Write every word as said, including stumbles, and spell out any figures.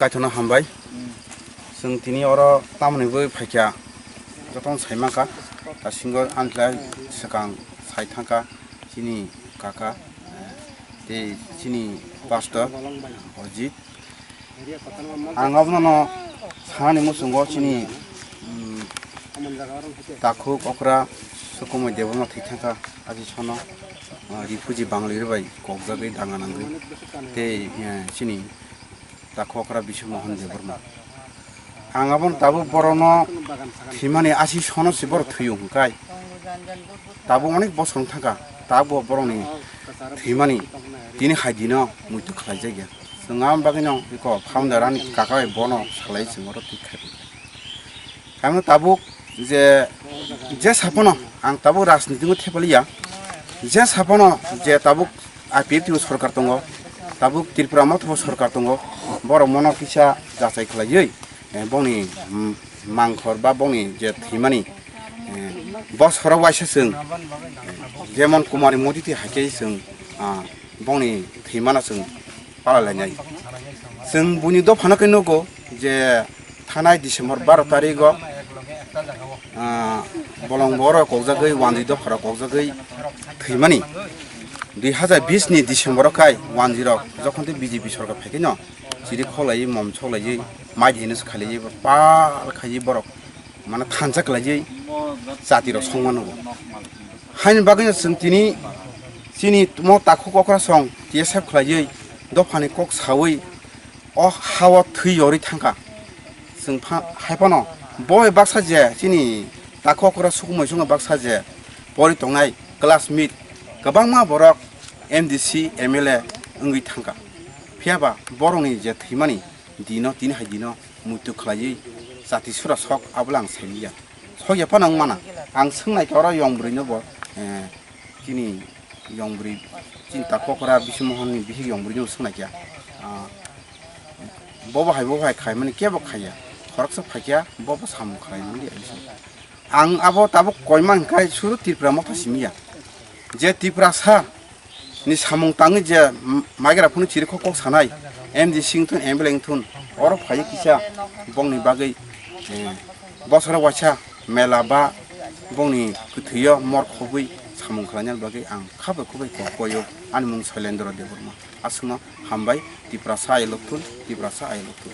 Kaithokno hambai. Chwng tini oro tamoni bagwi phaikha, jotono sai mankha. Dasingo ang khe swkang sai thangkha chini kaka, eh, tei chini pastor Ajit. Ang abono sanani muchungo chini, mm, takhuk okra Sukumoi Debbarma thwi thangkha, aji sono, ah, refugee Bangalore bai kokjagwi danga nangwi. Tei, eh, chini takhuk okra Bishu Mohan Debbarma. Ang abono tabuk borokno thwimani asi sono se borok thwiyo hwnkhai. Tabuk onek bosor wng thangkha, tabuk borokni thwimani tini hai dino muitu khlaijakya. Chwng aboni bagwino eko founder ani kaka bai bono salai chwng oro thwi khai. Kamo tabuk je, je saphano ang tabuk rajniti o thepaliya, je saphano je tabuk I P F T o sorkar tongo, tabuk Tripura Motha bo sorkar tongo, borok mono kisa jachai khlaiwi, eh, bongni, mm, mangkhor ba bongni je thwimani, eh, bosoro waisa chwng, eh, jemon Kumari Modi twi hai khe chwng, ah, bongni thwimano chwng pala lainai. Chwng buini dophano khe nugo je thanai December baro tarigo, ah, bolong borok kokjagwi, wanjwi dopharo kokjagwi thwimani. Dui hazar bis ni December o khai wanjwi rok jokhon tei B J P sorkar phai khe no chiri kholaiwi, mom cholaiwi, mai dhinus khalaiwi, pal khaiwi borok mane thansa khlaiwi chati rok songmano. Haini bagwino chwng tini chini mo takhuk okra song T S F khlaiwi dophani kok sawi o hao thwi yorwi thangkha. Chwng pha-, hai phano bo bai baksa je chini takhuk okra Sukumoi songno baksa je pori tongnai classmate kwbangma borok M D C, M L A wngwi thangkha. Phiya ba borokni je thwimani dino, tini hai dino muitu khlaiwi chati sura sok, abo le ang saimanya. Sok ya phano wng mana. Ang swngnai khe oro yong bwrwino bo, eh, chini yong bwrwi, chini takhuk okra Bishu Mohan ni bihik yong bwrwino bo swngnai khe. Ah, bobo hai, bobo hai khaimani kebo khaiya. Khoroksa phaikha, bobo samung khlaimani. Ang abo tabuk koima hwnkhai suru Tripura Motha simiya. Je Tiprasa ni samung tangwi je, m-, maigra phunu chirikhok kok sanai, M D C wngthun, M L A wngthun, oro phaiwi kisa bongni bagwi, eh, bosoro waisa mela ba bongni kwthwio mor khobwi samung khlaina bagwi ang kha bai khubai kok koio. Ani mung Sailendra Debbarma. Aswkno hambai, Tiprasa ayoloktun, Tiprasa ayoloktun.